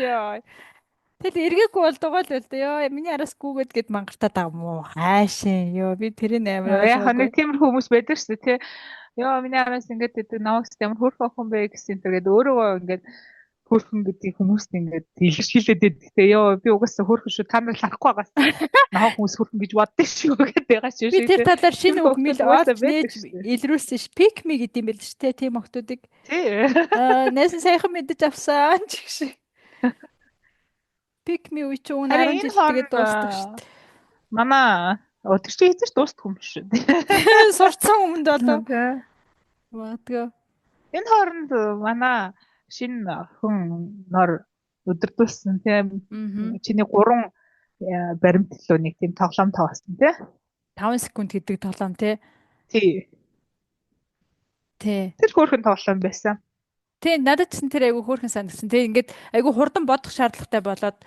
Йоо. Тэгэл эргээгүй бол дугаал байл та. Йоо миний араас гүгээд гэд мангартаад байгаа юм уу? Хаашийн. Йоо би тэрийг амар Яг ойлгоогүй. нэг тиймэрхүү хүмүүс байдаг шүү дээ тий. Йоо миний араас ингээд гэдэг намайг ямар хөөрхөн охин бэ гэсэн тэгээд өөрөөгөө ингээд хөөрхөн гэдгийг хүмүүст ингээд илэрхийлээд байдаг. Тэгээ ёо би угаасаа хөөрхөн шүү. Та нар л харахгүй байгаас нахаа хүмүүс хөөрхөн гэж боддог шүү гэдэг байгаа шүү Би шиг тэр тий. талаар шинэ Тиймэрхүү үг мэл охтууд угаасаа олж байдаг нээж шүү дээ. илрүүлсэн ш. Pick me гэдэг юм байл ш тэ тийм охтуудыг. Тий. Аа найсан саяхан мэдэж авсан ч гэх шиг. Pick me үе чи уг нь Харин 10 энэ жил тэгээд хооронд дуустдаг шүү манай өдөр чи хэзээ ч дуустдаг юм шүү. дээ. Сурцсан өмнөд болов. Тий. Магадгүй. Энэ хооронд манай шинэ охин нор өдөрдүүлсэн тийм Аа. чиний гурван баримт лөө нэг тийм тоглоом тоглосон тий. 5 секунд гэдэг тоглоом тий. Тий. Тий. Тэр хөөрхөн тоглоом байсан. Тий, надад ч гэсэн тэр айгүй хөөрхөн санагдсан. Тий, ингээд айгүй хурдан бодох шаардлагатай болоод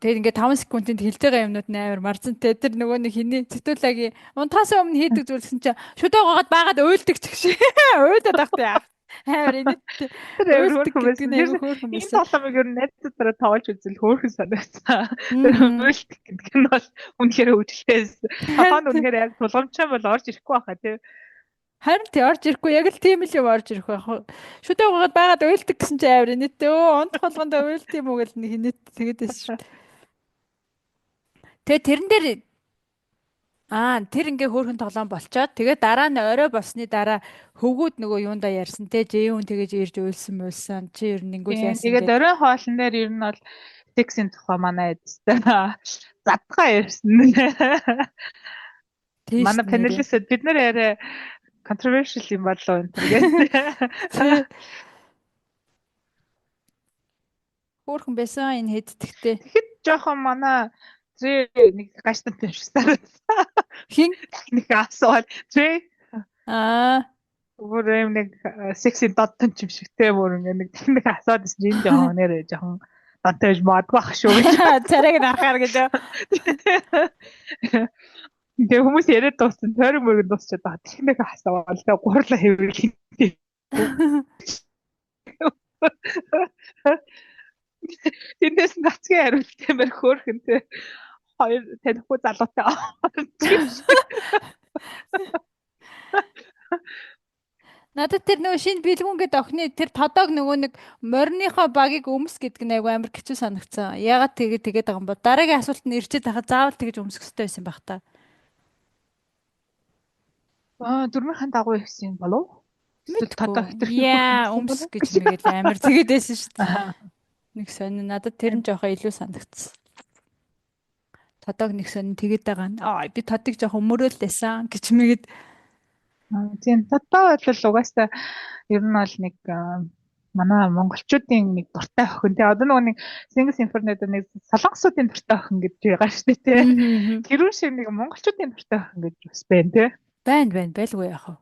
тэгээд ингээд 5 секундэд хэлж байгаа юмнууд нь амар марцантай. Тэр нөгөө нэг хиний цэтүүлагийн унтахаас өмнө хийдэг зүйлсэн чинь шүдэ гоогод баагаад уйлдаг ч гэх шиг. Уйлаад байх тий. Амар инээдтэй. Тэр амар Уйлдаг хөөрхөн гэдэг байсан. нь Тэр айгүй хөөрхөн энэ байсан. тоглоомыг ер нь найзуудаараа тоглож үзэл хөөрхөн санагдсан. Тэр Мм. уйлдах гэдэг нь бол үнэхээр хөвгөлтэй байсан. Харин Толгойн тий. үнэхээр яг тулгамдчаа бол орж ирэхгүй байхаа тий. Харин тий орж ирэхгүй яг л тийм л юм орж ирэх байх. Шүдэ гоогод баагаад уйлдаг гэсэн чинь амар инээдтэй. Өө унтах болгонд уйлд юм уу гэл нэг инээдтэй тэгээд байсан шүү дээ. Тэгээ тэрэн дээр аа тэр ингээ хөөрхөн тоглоом болчоод тэгээ дараа нь орой болсны дараа хөвгүүд нөгөө юундаа ярьсан те Жэйүн тэгэж ирж уйлсан муйлсан чи ер нь ингүүл Тийм. яасан Тэгээд гэд оройн хоолн дээр ер нь бол сексийн тухай манай эдтэй задгаа ярьсан. тийш Манай нэрээ. панелистууд бид нар яриа controversial юм болов энэ төр гэдэг. Тий хөөрхөн байсан энэ хэддэхтэй. Тэгэхэд жоохон манай зээ нэг гаштантай юм шиг санагдсан. Хин Нэг асуувал зээ аа бүр юм нэг секси додтон юм шиг те бүр ингээ нэг нэг асууд ирсэн чинь энэ жоохон нэрээ жоохон донтой байж магадгүй ах шүү гэж. царайг нь харахаар гэж. Тэгээ хүмүүс яриад дууссан тойрог мөргөн дуусчаад байгаа. Тэр нэг асуувал тэгээ гурлаа хэврэл. Тэндээс нацгийн хариулттай мэр хөөхөн те хоёр танихгүй залуутай орж юм шиг. Надад тэр нөгөө шинэ бэлгүүн гэдэг охины тэр тодог нөгөө нэг мориныхоо багийг өмс гэдэг нь айгүй амар хэцүү санагдсан. Ягаад тэгээ тэгээд байгаа юм бол дараагийн асуулт нь ирчээд байхад заавал тэгэж өмсөх ёстой байсан байх та. Аа дөрмийнхэн дагуу явсан юм болов? Эсвэл Мэдгүй. тодоо хитрхи хөөрхөн Яа, гэсэн өмс болов гэж гэж. мэгэл амар тэгээд байсан шүү дээ. Аа. Нэг сонин надад тэр нь жоохон илүү санагдсан. Тодог нэг сонин тэгээд байгаа нь. Аа би тодыг жоохон өмөрөөл байсан гэж мэгэд. Тийм тодоо бол угаасаа ер нь бол нэг манай монголчуудын нэг дуртай охин тий одоо нөгөө нэг Singles Inferno нэг солонгосуудын дуртай охин гэж байгаа шүү дээ тий. Мм. Тэрүүн шиг нэг монголчуудын дуртай охин гэж бас байна тий. Байна байна байлгүй яах вэ?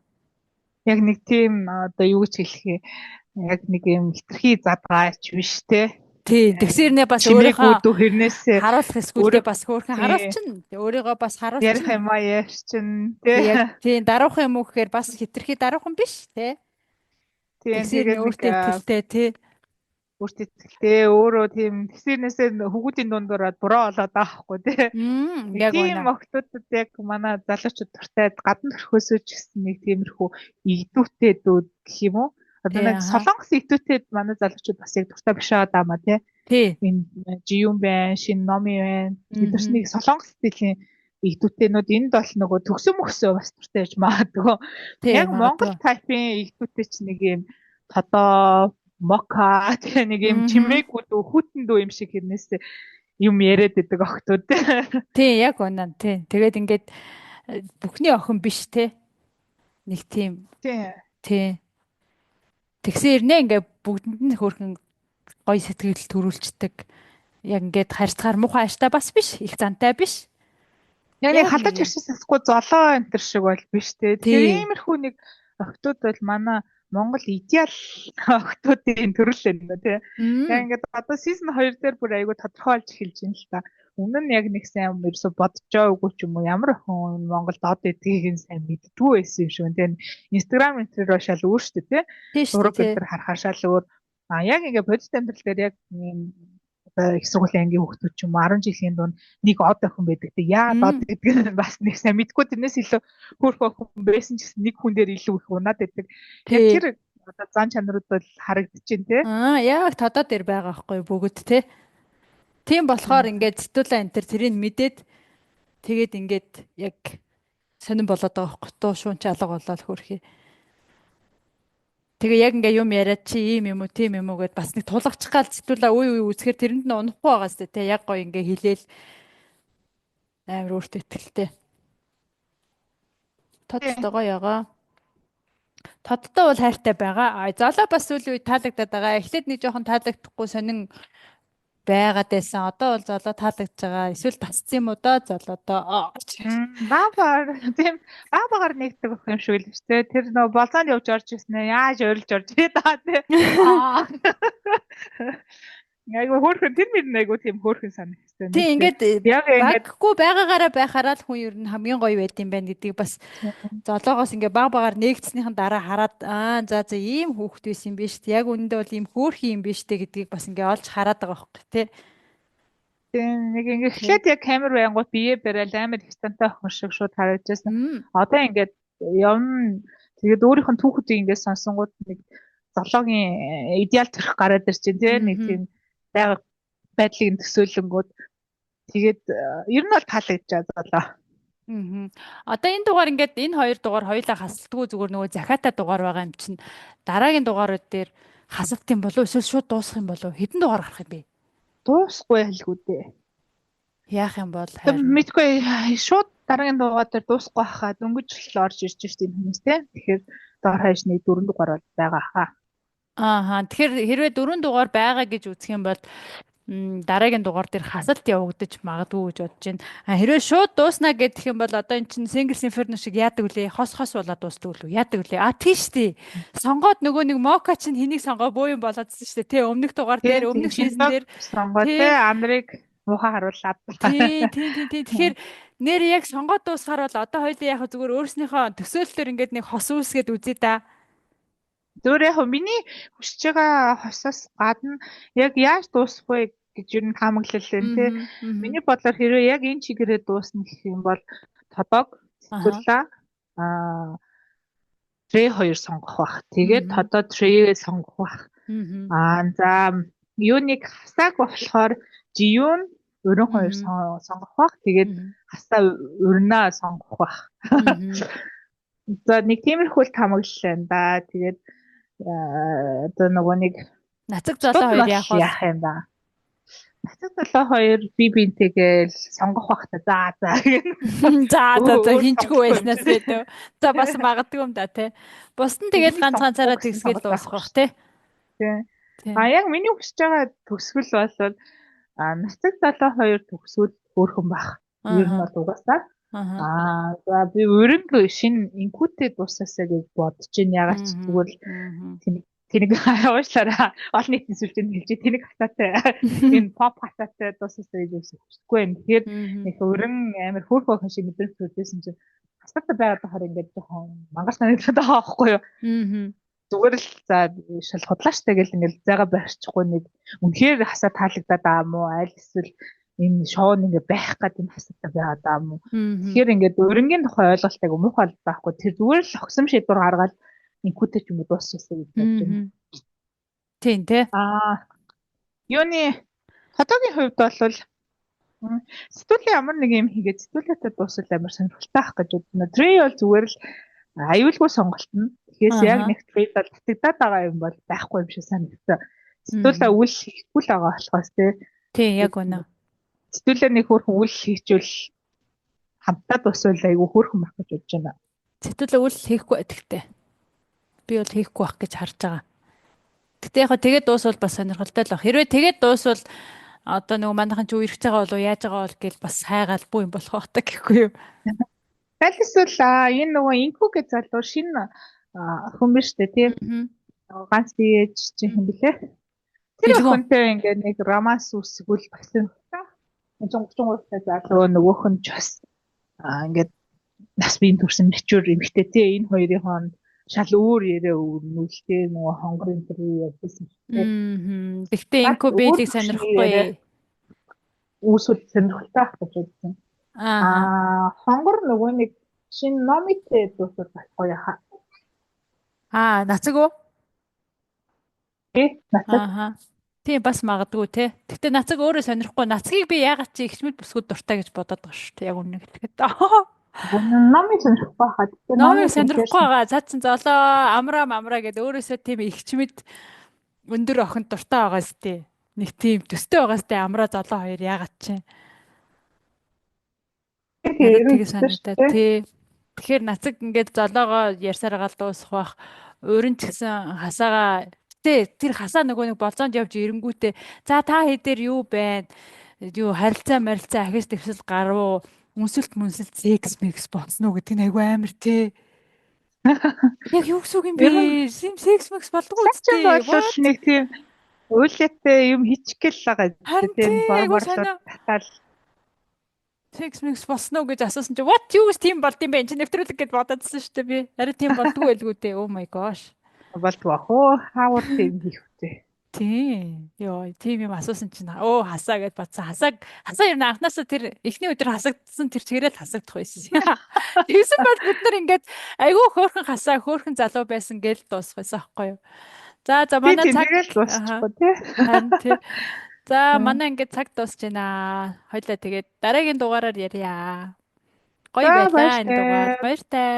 Яг нэг тийм одоо юу гэж хэлэх юм яг нэг юм хитрхи задгаач биш те Тий, тэгсэрнээ бас чимээгүй өөрийнхөө дүү хэрнээсээ харуулах өөрөө эсгүүлдэ бас хөөрхөн тий харуулчин. Өөрийгөө бас ярих харуулчин. юм а ярьчин тий Тий яг тий даруухан юм уу гэхээр бас хитрхи даруухан биш тий. тийм Тэгсэрнээ тэгээд нэг өөртөө ихтэй тий. өөртөө ихтэй өөрөө тийм тэгсэрнээсээ хүүхдийн дундуура дураа болоод байгаа хгүй тий Мм нэг яг тийм үнэ. охтуудад яг манай залуучууд дуртай гадна төрхөөсөө ч гэсэн нэг тиймэрхүү игдүүтэй дүүд гэх юм уу одоо Тий нэг аха. солонгос игдүүтэй манай залуучууд бас яг дуртай биш байгаа даа тий Тий. энэ жиюн байна, шинэ номи байна. Бид нар Мм. нэг солонгос стилийн игдүүтэнүүд энд бол нөгөө төгсөн мөксөө бас дуртай байж магадгүй. Тий, Яг Монгол магадгүй. тайпын игдүүтэй ч нэг юм тодоо мока тэгээ нэг юм чимээгүй дүү хүүтэн дүү юм шиг хэрнээсээ юм яриад идэг охтууд. Тий, яг үнэн. Тий. Тэгээд ингээд бүхний охин биш те. Нэг тийм Тий. тий. Тэгсэн ирнэ ингээ бүгдэнд нь хөөрхөн гоё сэтгэл төрүүлцдэг. Яг ингээд харьцахаар муухай ааштай бас биш, их зантай биш. Яг нэг халаж юм. харшиж сонсохгүй золоо энэ төр шиг бол биш те. Тэгэхээр иймэрхүү нэг охтууд бол манай Монгол идеал охтуудын төрөл юм да тий. Яг ингээд одоо season 2 дээр бүр айгүй тодорхой болж эхэлж байна л та. Өмнө нь яг нэг сайн ерөөсө бодож байгаагүй ч юм уу ямар охин Монголд од эдгийг нь сайн мэддэггүй байсан юм шиг. Тэгээ Instagram энэ төр шал өөр шүү дээ тий. Зураг энэ төр харахаар шал өөр. А яг ингээд бодит амьдрал дээр яг юм одоо их сургуулийн ангийн хүүхдүүд ч юм уу 10 жилийн дунд нэг од охин байдаг. Тэг яагаад од гэдэг нь бас нэг сайн мэдгүй тэрнээс илүү хөөрхөн охин байсан ч гэсэн нэг хүн дээр илүү их унаад байдаг. Яг тэр одоо зан чанарууд бол харагдаж байна те. Аа яг тодоо дээр байгаа байхгүй бүгд те. Тийм болохоор ингээд сэтгүүлээ энэ төр тэрийг мэдээд тэгээд ингээд яг сонирн болоод байгаа байхгүй туу шуун ч алга болоод хөөрхий. Тэгээ яг ингээ юм яриад чи ийм юм уу тийм юм уу гэд бас нэг тулгачих гал сэтгүүлээ үе үе үзэхээр тэрэнд нь унахгүй байгаа сте те яг гоё ингээ хилээл амар өөртөө ихтэй. Тодтой гоё ягаа. Тодтой бол хайртай байгаа. А золоо бас сүүлийн үед таалагдаад байгаа. Эхлээд нэг жоохон таалагдахгүй сонин байгаад байсан. Одоо бол золоо таалагдж байгаа. Эсвэл тасцсан юм уу доо золоодоо. Баг багаар тийм баг багаар нэгдэг өх юм шиг л шүү дээ. Тэр нөө болзоонд явж орж ирсэн ээ. Яаж ойрлж орж ирээд байгаа тий. Аа. Айгу хөөрхөн тэр мөр айгу тийм хөөрхөн санагдсан. Тийм ингээд яг ингээд баггүй байгаагаараа байхаараа л хүн ер нь хамгийн гоё байд юм байна гэдгийг бас золоогоос ингээ баг багаар нээгдснийхэн дараа хараад аа за за ийм хүүхэд байсан юм биш үү? Яг үнэндээ бол ийм хөөрхөн юм биш үү гэдгийг бас ингээ олж хараад байгаа байхгүй тий. Тийм нэг ингээ эхлээд яг камер байнгут бие барайл амар их стантай охин шиг шууд харагдажсэн. Одоо ингээд явна тэгээд өөрийнх нь түүхүүдийг ингээд сонсонгууд нэг золоогийн идеал төрх гараад ирж байна тий нэг тийм байга байдлыг төсөөлөнгүүд тэгээд ер нь бол таалагдж байгаа золоо. Аа. Одоо энэ дугаар ингээд энэ хоёр дугаар хоёулаа хасалтгүй зүгээр нөгөө захиатай дугаар байгаа юм чинь дараагийн дугаарууд дээр хасалт юм болов эсвэл шууд дуусах юм болов хэдэн дугаар гарах юм бэ? Дуусахгүй хэлгүй дээ. Яах юм бол харин мэдгүй шууд дараагийн дугаар дээр дуусахгүй хахаа дөнгөж л орж ирж штеп энэ хүмүүс те. Тэгэхээр доор хаяж нэг дөрөв дугаар бол байгаа хаа. Ааха. Тэгэхээр хэрвээ дөрөв дугаар байгаа гэж үзэх юм бол дараагийн дугаар дээр хасалт явагдаж магадгүй гэж бодож байна. А хэрвээ шууд дууснаа гэх юм бол одоо эн чинь Singles Inferno шиг яадаг үлээ? Хос хос болоод дуусдаг үлээ? Яадаг үлээ? А тийш тий. Сонгоод нөгөө нэг Мока чинь хэнийг сонгоо буу юм болоодсэн шүү дээ. Тэ өмнөх дугаар дээр өмнөх season дээр сонгоо тэ Андрыг муухай харууллаа. Тий, тий, тий, тий. Тэгэхээр нэр яг сонгоод дуусахаар бол одоо хоёулаа яг зүгээр өөрснийхөө төсөөллөөр ингээд нэг хос үүсгээд үзье да. Зүгээр яг миний хүсэж байгаа хосоос гадна яг яаж дуусах вэ гэж ер нь таамаглал байна тий. Миний бодлоор хэрвээ яг энэ чигээрээ дуусна гэх юм бол тодог цэцэрлээ аа Трей 2 сонгох бах. Тэгээд тодоо Трейгээ сонгох бах. Аа за юуныг хасааг болохоор Жиюн өрөн хоёр сонгох бах. Тэгээд хасаа өрнөө сонгох бах. За нэг тиймэрхүү л таамаглал байна да. Тэгээд одоо нөгөө нэг Нацаг золоо хоёр яах вэ? Яах юм ба? Нацаг золоо хоёр би бинтэйгээл сонгох бах та. За за гэн. За за за хинчгүй байснаас гэдэг. За бас магадгүй юм да тий. Бус нь тэгэл ганц ганцаараа тэгсгээл дуусгах бах тий. Тий. А яг миний хүсэж байгаа төгсгөл бол нацаг золоо хоёр төгсвөл хөөрхөн бах. Ер нь бол угаасаа. Аа за би өрөнгө шинэ инкүтэй дуусаасаа гэж бодож байна. Ягаад ч зүгээр л тэнэг тэнэг уушлаараа олон нийтийн сүлжээнд хэлж тэнэг хатаатай энэ поп хатаатай дуусаасаа гэж хүсэхгүй юм. Тэгэхээр нэг өрөн амар хөөрхөн охин шиг мэдрэмж төржсэн чинь хасаатай байгаад байхаар ингээд жоохон мангар санагдаад байгаа байхгүй юу? Зүгээр л за шал худлааштай гэл ингээд зайгаа барьчихгүй нэг үнэхээр хасаа таалагдаад байгаа юм уу? Аль эсвэл энэ шоу нь ингээ байх гээд энэ хасаатай байгаад байгаа юм уу? Тэгэхээр ингээд өрөнгийн тухай ойлголт айгу муухай л байхгүй. Тэр зүгээр л огсон шийдвэр гаргаад инкүтэй ч юм уу дуусчихсан гэж бодож байна. Тийм тий. Аа юуны хотогийн хувьд бол Сэтүүлийн ямар нэг юм хийгээд сэтүүлээтэй дуусвал амар сонирхолтой ах гэж бодно. Трей бол зүгээр л аюулгүй сонголт нь. Тэгэхээр яг Ааха. нэг трей бол татагдаад байгаа юм бол байхгүй юм шиг санагдсан. Сэтүүлээ Мм. үйл хийхгүй л байгаа болохоос тий. Тийм яг үнэ. Сэтүүлээ нэг хөөрхөн үйл хийчвэл хамтаа дуусвал айгүй хөөрхөн байх гэж бодож байна. Сэтүүлээ үйл хийхгүй гэхдээ. Би бол хийхгүй байх гэж харж байгаа. Гэтэ яг тэгээд дуусвал бас сонирхолтой л баг. Хэрвээ тэгээд дуусвал одоо нөгөө манайхан ч үерхэж байгаа болов яаж байгаа бол гэл бас хайгаал бүү юм болох байх та гэхгүй юу. Аль эсвэл энэ нөгөө инку гэж залуу шинэ охин биш үү тий. Мгм. Ганц ээж чинь хэн блэ? Тэр Бэлгүүн. охинтой ингээд нэг романс үүсгүүл бас юм. 33 та залуу нөгөөх нь ч бас ингээд нас биеийн төрсэн mature эмэгтэй тий энэ хоёрын хооронд шал өөр яриа өрнүүл тий нөгөө хонгорын тэр явдсан тий. Мм. Гэхдээ Бас инку өөр бэлийг төвшний яриа сонирхгүй. үүсвэл сонирхолтой байх гэж бодсон. Ааха. Хонгор нөгөө нэг шинэ номитэй дуусвал бас гоё хаа. Аа, нацаг уу? Тий нацаг Ааха. Тийм бас магадгүй те. Гэхдээ нацаг өөрөө сонирхгүй. Нацгийг би яагаад чи ихчмэл бүсгүүд дуртай гэж бодоод байгаа шүү дээ. Яг үнэ хэлэхэд. Номыг сонирхгүй хаа. Тэгээ Номыг номыг үнэхээр сонирхгүй байгаа. Цаад чин золоо амраа мамраа гэд өөрөөсөө тийм ихчмэд өндөр охин дуртай байгаа сте. Нэг тийм төстэй байгаа сте амраа золоо хоёр яагаад чи. сонирхолтой Надад ерөн тэгээ төстэй шүү санагдаад дээ. тий. Тэгэхээр нацаг ингээд золоогоо ярьсаар гал дуусах бах. Өөрөн ч гэсэн хасаага тий тэр хасаа нөгөө нэг болзоонд явж ирэнгүүтээ за та хэдээр юу байна? Юу харилцаа марилцаа ахис дэвсэл гарав уу? Үнсэлт мүнсэлт секс мекс болсон уу гэдэг нь айгүй амар тий. Яг юу гэсэн үг юм Ер нь бэ? Сим секс мекс болдгоо сачин үсттэй. бол What? нэг тийм уйлаатай юм хийчих гээл байгаа Харин тийм тий бор айгүй морлоод сонио татаал секс мекс болсон уу гэж асуусан чи what юу гэж тийм болд юм бэ? Энд чи нэвтрүүлэг гэд бодоодсэн шүү дээ би. Арай тийм болдгоо байлгүй дээ. Oh my gosh. болдгоо ах уу хаавар тийм хийх үү. Тийм. Йоо, тийм юм асуусан чинь өө хасаа гэд бодсон. Хасааг хасаа ер нь анхнаасаа тэр эхний өдөр хасагдсан тэр чигээрээ л хасагдах байсан. Тэгсэн бол бид нар ингээд айгүй хөөрхөн хасаа хөөрхөн залуу байсан гээл дуусах байсан аахгүй юу. За за Тий манай тий цаг тэгэл аха дуусчихгүй тий. харин тий. За манай ингээд цаг дуусч байна. Хоёлаа тэгээд дараагийн дугаараар ярья. Гоё За байлаа энэ дугаар. баяртай. Баяртай.